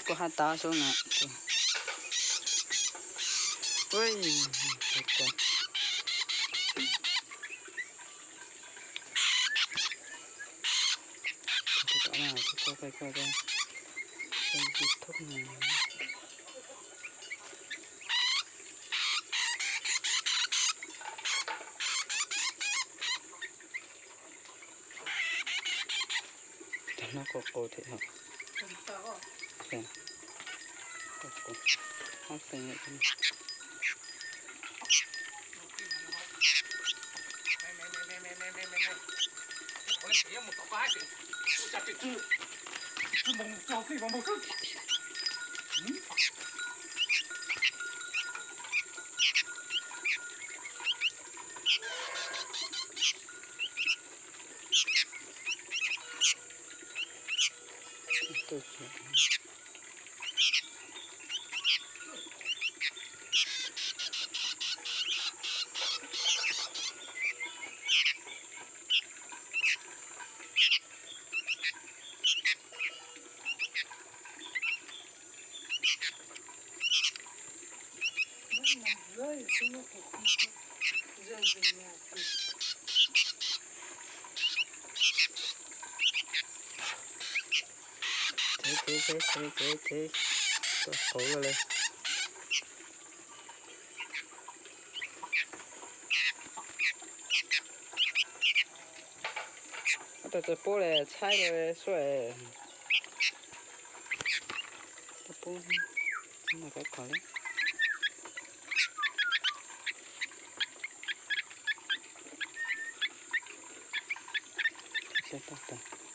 Kuv haj tab sub na. Ui, Tag no qus qus thiab hos. Qus qus. Ob tee lawm. Ces ces ces ces ces ces, tau qauv lawm. Tau txawg pub li, tshaib li sub. Tau pub, txog nag kab qhov li. Saib tau tag.